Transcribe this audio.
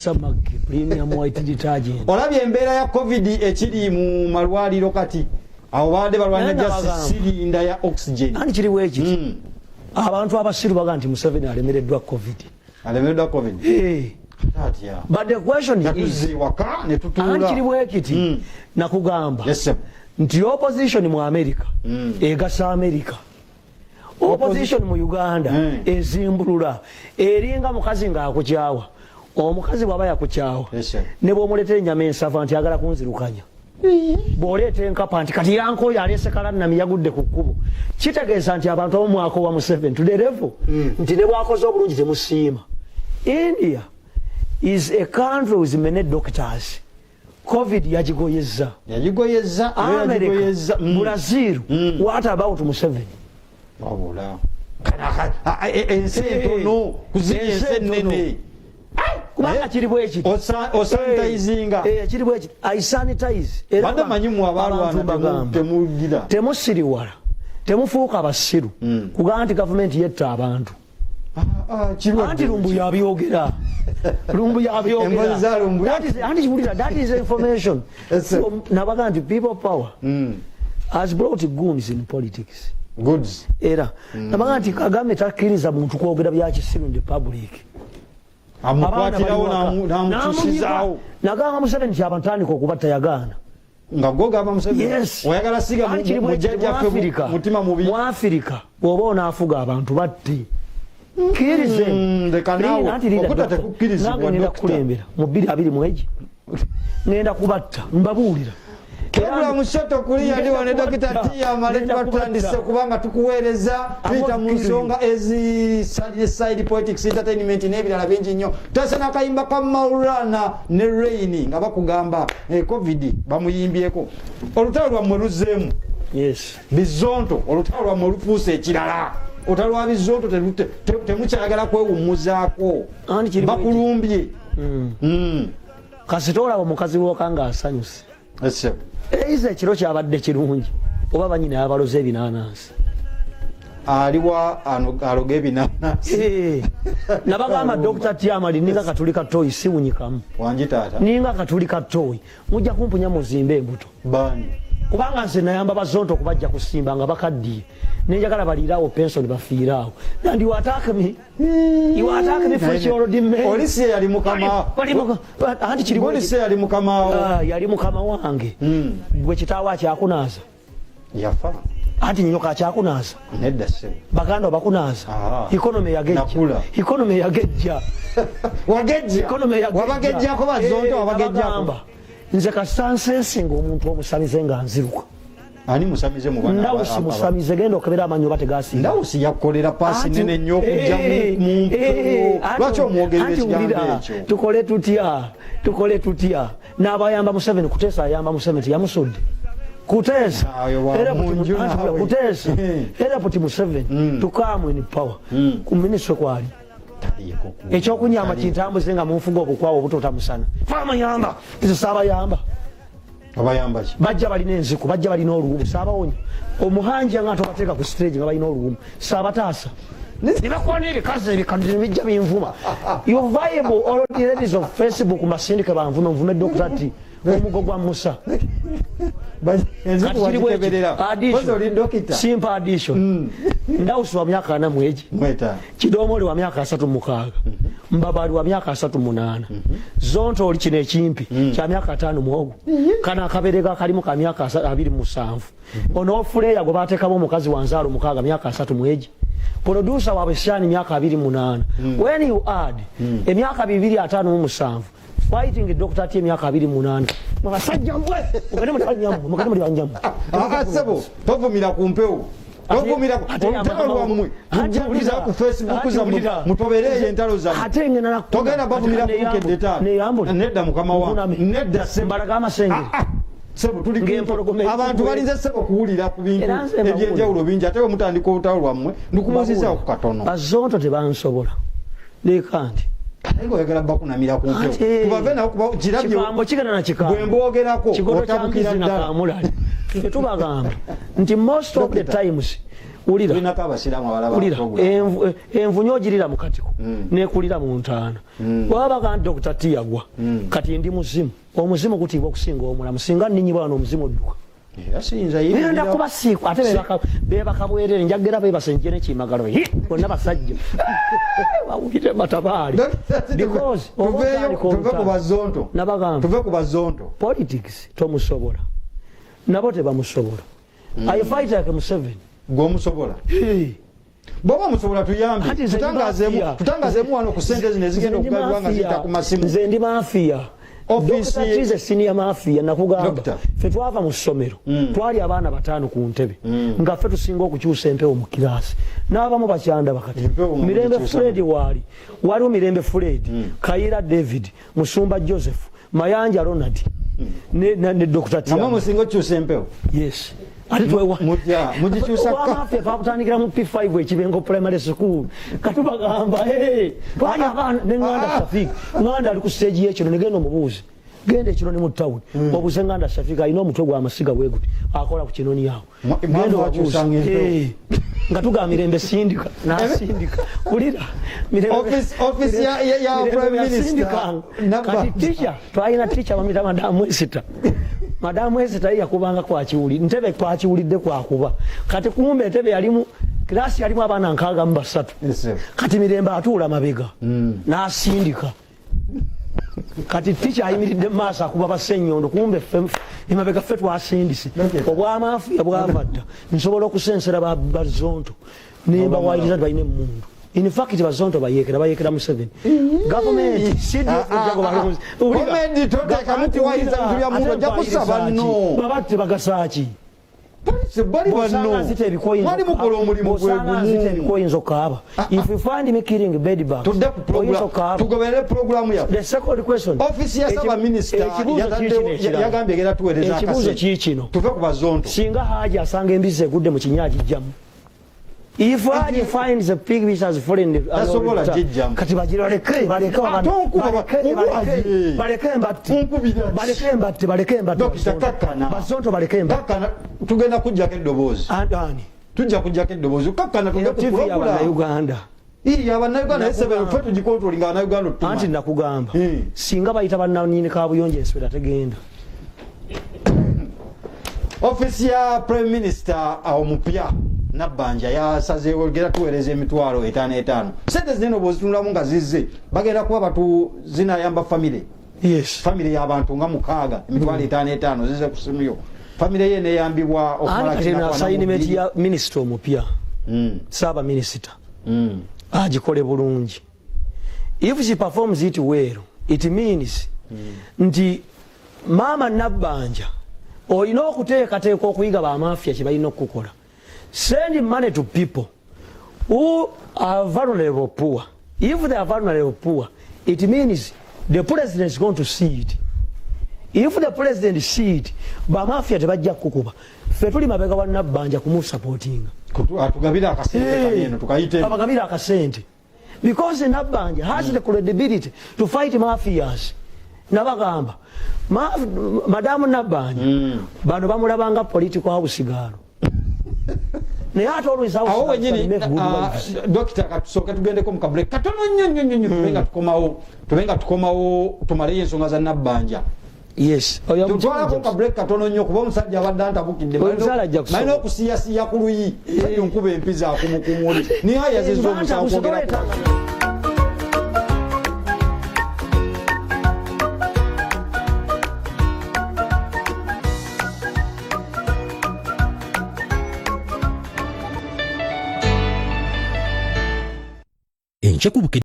Samaki Premium White Detergent. Olabye embeera ya COVID ekiri mu malwaliro kati awo babadde balwanira just sirinda ya oxygen. Ani kiri bwekiti? Abantu abasiru baga nti Museveni alemereddwa COVID. Alemereddwa COVID. Hey. Atya. But the question is, Yatuzze waka ne tutuula. Ani kiri bwekiti? Nakugamba. Yes, sir. Nti opposition mu America egasa America. Opposition mu Uganda ezimbulula eringa mukazi ng'akukyawa. Omukazi bw'aba yakukyawa, Yes, sir. ne bw'omuleetera ennyama ensava nti agala kunzirukanya, bw'oleeta enkapa nti kati yankooye aleese kalannami yagudde ku kkubo, kitegeeza nti abantu abamu mwakoowa Museveni to the level nti ne bw'akoze obulungi temusiima. India is a country with many doctors. COVID yagigoyezza. Yagigoyezza. America, yagigoyezza. Brazil. What about Museveni? Wabula. Ensi entono kuziri ensi ennene. Kubanga kiri bwekiti. Osanitizinga. Kiri bwekiti, I sanitize. Era Badde manyi mu abalwana abantu mbagamba, temugira. Temusiriwala, temufuuka basiru kugamba nti gavumenti yetta abantu. Kirwadde. Anti Lumbu yabyogera, Lumbu yabyogera. Emboozi za Lumbu. Anti kiwulira, that is information. Yes, sir. Nabaga nti people power has brought goons in politics. Goods. Era nabaga nti Kagame takkiriza muntu kwogera byakisiru in the public. Amukwatirawo n'amukyusizaawo. Nagamba Museveni nti abantu tandika okubatta, yagaana. Nga gwogamba Museveni. Yes. Oyagala siga Anti kiri bwe kiti, mu mujjajjaffe Afirika, mutima mubi. Mu Afirika bw'oba onaafuga abantu batte, kkirize. Leka naawe, Anti linda, okutta doctor. tekukkirizibwa, Nange ngenda doctor. kukulembera mu 2020 egi, ngenda kubatta, mbabuulira. Kebula mushoto kuliya ndi wane Dokita Tia Male, tuba tutandise kubanga tukuweereza tuyita mu nsonga ezisalire side politics, entertainment n'ebirala bingi nnyo. Tutase n'akayimba ka Maulana ne Rain nga bakugamba COVID bamuyimbyeko. Olutalo lwammwe luzzeemu. Yes. Bizonto, olutalo lwammwe lufuuse ekirala. Olutalo lwa Bizonto temukyagala kwewummuzaako. Anti kiri bwe kiti. Bakulumbye. Kasita olaba omukazi woka nga asanyuse, Ese. Eiza ekiro kyabadde kirungi oba banyina abaloze ebinanansi. Aliwa aloga ebinanasi? Nabagamba Dr. Tiamali ninga katuli katoyi siwunyikamu. Wangi taata. Ninga katuli katoyi, mujja kumpunya muzimbe embuto. Bani? Kubanga nze nayamba Bazonto okubajja kusimba nga bakaddiye, nenjagala baliiraawo pension bafiiraawo, and you attack me, you attack me for your man. Olisi yali mukama. Anti kiri Olisi yali mukama wo. Ah, yali mukama wange. Gwe kitaawo akyakunaaza? Yafa. Anti nyoka akyakunaaza? Nedda ssebo. Baganda bakunaaza? Ah. Economy yagejja. Nakula. Economy yagejja. Wagejja. Economy yagejja. Wabagejjako Bazonto, wabagejjako. Nabagamba, nze kasita nsensinga omuntu omusamize nga nziruka. Ani musamize mu bana? Ndawusi musamize, genda okebera amanyo oba tegasinga. Ndawusi yakolera paasi nene nnyo okujja mu mpewo. Lwaki omwogerera Anti ekigambo wulira, ekyo? Tukole tutya? Tukole tutya? N'abayamba Museveni kuteesa, ayamba Museveni tiyamusudde kuteesa. Ayo wa munju naawe. Kuteesa airport Museveni to come in power ku ministry kwali ekyokunyamba kintambuze nga munfuga obukwawo obutota musana famayamba nze saabayamba. Abayamba ki? Bajja balina enziku, bajja balina oluwumu, saabawonya omuhanja nga tobateeka ku stage nga balina oluwumu, saabataasa nebakwana ebikazi ebikadde nebijja binvuma. You vibe all the ladies of Facebook, masindike banvume, nvume Dr. T omugo gwa Musa. Enziku Kati kiri bwe kiti. wagikeberera. Addition. Kozi oli dokita. Simple addition, Ndawusi wa myaka 41. 50. Kidomoli wa myaka 36, Mbabali wa myaka 38, Zonto oli kino ekimpi kya myaka 51, kano akaberega akalimu ka myaka 27, ono ofuleya gwe bateekamu omukazi wanzaalo 6 myaka 31, producer waabwe Shani myaka 28. When you add emyaka 257 fighting Dr. T emyaka 28, mwabasajja mbwe mugende muli banyammwe, mugende muli banyammwe. Ah, ssebo, tovumira ku mpewo. Tovumira olutalo lwammwe. Mujja ku Facebook zammwe mutobereeyo entalo zammwe. Ate ngenda Togenda bavumira ku Bukedde taata. Neyambule. Nedda mukama wange. Nedda ssebo. Mbalaga amasengere. Ah, ah. Ssebo, tuli ku Ng'empologoma abantu balinze ssebo kuwulira ku bintu Era nze mbawulira. ebyenjawulo bingi, ate bwe mutandika olutalo lwammwe ndukubuuzizaawo ku katono. Bazonto tebansobola, leka nti Naye ng'oyagala bakunamira ku mpewo. Ate- Tubave nabo kuba kirabye. Kigambo kigenda na kigambo. Bwe mbwogerako Kigodo kya otabukira mbizi na ddala. kamulali. Tetubagamba nti most of the Dokita. times Wulira. Tulinako abasiraamu abalaba Wulira, program. Envunyu ogirira mu katiko nekulira mu ntaana. Bwaba nti Dr. T yagwa, kati ndi muzimu. Omuzimu gutiibwa okusinga omulamu. Singa nninyibwa wano, omuzimu odduka. Era siyinza Ngenda yimirira. kubasiiku ate bebaka bwerere. Njagera bebase, nje nekimagalo. Hi, bonna basajja bawulire matabaali. Dr. T, Because oba tuveeyo, otandika tuve ku olutalo. bazonto. Nabagamba, Tuve ku bazonto. politics tomusobola, nabo tebamusobola. I fight like Museveni. Gweomusobola? Hey. Bwoba omusobola, tuyambe. Ati nze ndi mafia. Tutangazeemu wano ku sente zino ezigenda Nze ndi okugabibwa nga mafia. ziyita ku masimu. Nze ndi mafia. Office Dr. Tize senior mafia, nakugamba. Doctor. Ffe twava mu ssomero, twali abaana bataano ku ntebe, nga ffe tusinga okukyusa empewo mu kiraasi, n'abamu bakyanda bakati. Empewo nga Mirembe mugikyusa. Fred, waali waliwo Mirembe Fred, Kayira David, Musumba Joseph, Mayanja Ronald ne Dr. Namwe Tiama. musinga okukyusa empewo? Yes, ate twewa Mutya mugikyusa ka Obwamafia twabutandikira mu P5 Ekibengo Primary School. Katubagamba, "Hey, twali abaana ne Nganda Shafik." Nganda ali ku stage y'ekino, negenda omubuuzi, genda ekino ne mu town, obuze Nganda Shafik, alina omutwe gw'amasiga bwe guti, akola ku kinoni awo. Genda Mwa- obabuuze. mwakyusanga empewo. Hey, nga tugamba Mirembe sindika, nasindika. Wulira, Office ya Mirembe Prime Minister, yasindikanga. Nabba. Kati teacher, twalina teacher bamuyita Madamu Esita. Madamu Esita ye yakubanga kwakiwuli ntebe, kwakiwulidde kwakuba. Kati kumbe entebe yalimu, kirasi yalimu abaana 63. Yes, sir. Kati Mirembe atuula mabega n'asindika. Kati teacher ayimiridde mu maaso akuba basenyondo, kumbe ffe emabega ffe twasindise. Obwamafiya bwava dda. Nsobola okusensera bazonto nembawayiriza nti balina emundu. In fact, bazonto bayekera, bayekera Museveni gavumenti. Comedy toteekamu tiwayiriza bintu bya mundu, ojja kusaba nno. Babatte bagasaaki? Bali banno mwali mukola omulimu gwe gumu. Ebikoyinza okaaba. If you find me killing bed bugs, Tudde ku oyinza program, okaaba. Tugoberere puroguramu yaffe. The second question. Ofisi ya ssaabaminisita Ekibuuzo kiikino ekirala. yagambye egenda tuweereza Ekibuuzo akasente. kiikino. Tuve ku bazonto. Singa Haji asanga embizi egudde mu kinya, agijjamu? If Haji finds a pig which has fallen in the Tasobola gijjamu. Kati bagiraleke, baleke. Ate onkuba Baleke, baleke mbatte. Onkubira ki? Baleke mbatte, baleke mbatte. Dokita, kakkana. Bazonto baleke mbatte. Kakkana, tugenda kujjako eddoboozi. Ani? Tujja kujjako eddoboozi, kakkana, tugende ku TV puroguramu. Y'abannayuganda. Ii, abannayuganda, naye sebe ffe tugikontrolinga, abannayuganda otutuma. Anti nakugamba, singa bayita bannanyini kabuyonjo, enswera tegenda. Ofisi ya Prime Minister omupya Nabbanja yasazeewo genda tuweereza 5,000 5. Sente zinene bwozitunulamu nga zizze, bagenda kuba batu zinayamba famire. Yes. Famire y'abantu nga mukaaga, 5,000 5 zize ku simu yo, famire ye neyambibwa Ani okumala kati eno kinaku ana mu assignment bbiri. ya minisita omupya, saabaminisita, agikole bulungi. If she performs it well, it means nti maama Nabbanja olina okuteekateeka okuyiga bamafia kye balina okukola. Send money to people who are vulnerable, poor. If they are vulnerable, poor, it means the president is going to see it. If the president see it, bamafia tebajja kukuba. Ffe tuli mabega wa Nabbanja kumusupportinga. Atugabire akasente kaneno tukayite. Abagabire akasente, because Nabbanja has the credibility to fight mafias. Nabagamba, madamu Nabbanja, bano bamulabanga political house girl, naye ate always house Awo girls wenyini. can make good wives. Dokita, katusooke tugendeko mu kabreak katono nnyo nnyo nnyo nnyo, tube nga tukomawo tumaleyo ensonga za Nabbanja. Yes. Oyo Tutwalako kabreak katono nnyo, kuba omusajja abadde antabukidde. Oyo omukyala ajja kusobola. Malina okusiyasiya ku luyi, sajja onkuba empiza akumukumuli niye ayazizza omusango kwogera. Enkya ku Bukedde.